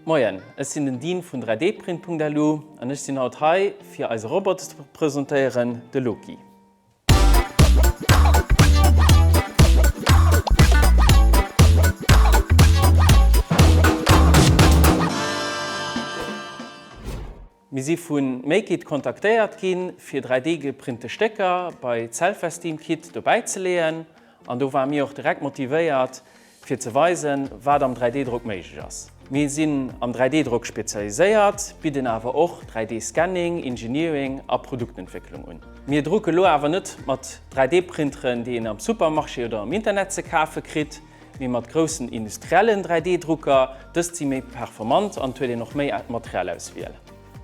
Moien, ech sinn den Dean vun 3dprint.lu an ech sinn haut hei fir eise Roboter ze presentéieren, de Loki. Mir si vu Make It kontaktéiert ginn, fir 3D-geprinte Stécker bei d'Self-Esteem Kit dobäi ze leeën an do ware mir och direkt motivéiert, fir ze weisen, wat am 3D-Drock méiglech ass. Mir sinn am 3D-Drock spezialiséiert, bidden awer och 3D-Scanning, Engineering a Produktentwécklung un. Mir drucke lo awer net mat 3D-Printeren, déi een am Supermarché oder am Internet ze kafe kritt, mee mat groussen industriellen 3D-Drucker. Dëst si méi performant an et huet een och méi Materialauswiel.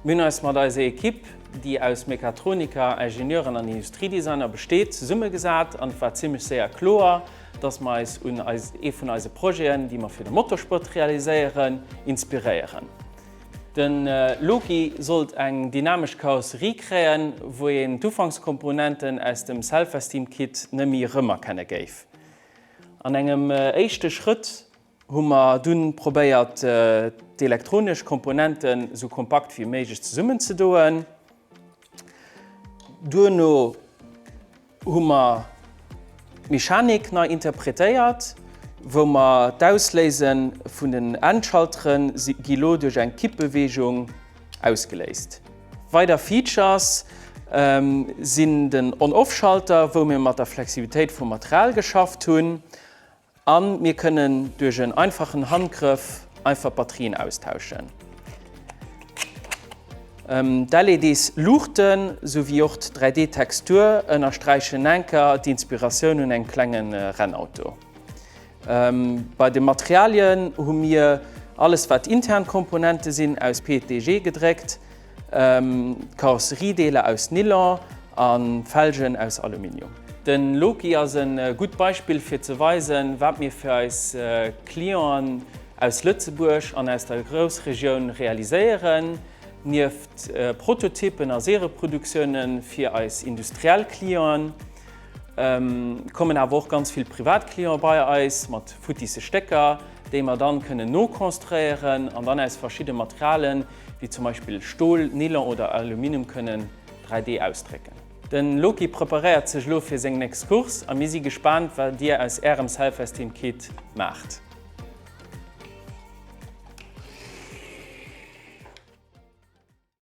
Mir hunn eis mat eiser Ekipp, déi aus Mechatroniker, Ingenieuren an Industriedesigner besteet, zesummegesat an et war zimmlech séier kloer, dass mer eis un ee vun eise Projeten, déi mer fir de Motorsport realiséieren, inspiréieren. De Loki sollt eng dynamesch Karosserie kréien, wou een d'Ufankskomponenten aus dem Self-Esteem Kit nëmmi erëmerkenne géif. An engem éischte Schrëtt hu mer dunn probéiert d'elektronesch Komponenten sou kompakt wéi méiglech zesummenzedoen. Duerno hu mer d'Mechanik nei interpretéiert, wou mer d'Ausléise vun den Endschaltere gi lo duerch eng Kippbeweegung ausgeléist. Weider Features sinn den On-Off-Schalter, wou mir mat der Flexibilitéit vum Material geschafft hunn, a mir kënnen duerch en einfachen Handgrëff einfach d'Batterien austauschen. D'LEDs Luuchten, sou wéi och d'3D-Textur ënnersträichen enker d'Inspiratioun un engem klenge Rennauto. Bei de Materialien hu mir alles wat intern Komponente sinn aus PETG gedréckt, d'Karosseriedeeler aus Nylon an d'Felgen aus Aluminium. Den Loki ass e gutt Beispill fir ze weisen, wat mir fir eis Clienten aus Lëtzebuerg an aus der Groussregioun realiséieren. Nieft Prototypen a Serieproduktioune fir eis industriell Clienten, kommen awer och ganz vill Privatclienten bei eis mat futtisse Stécker, déi mer dann kënnen nokonstruéieren an dann aus verschidde Materialen, wéi zum Beispill Stol, Nylon oder Aluminium kënnen 3D ausdrécken. Den Loki preparéiert sech elo fir seng nächst Course a mir si gespaant wat dir aus ärem Self-Esteem Kit maacht.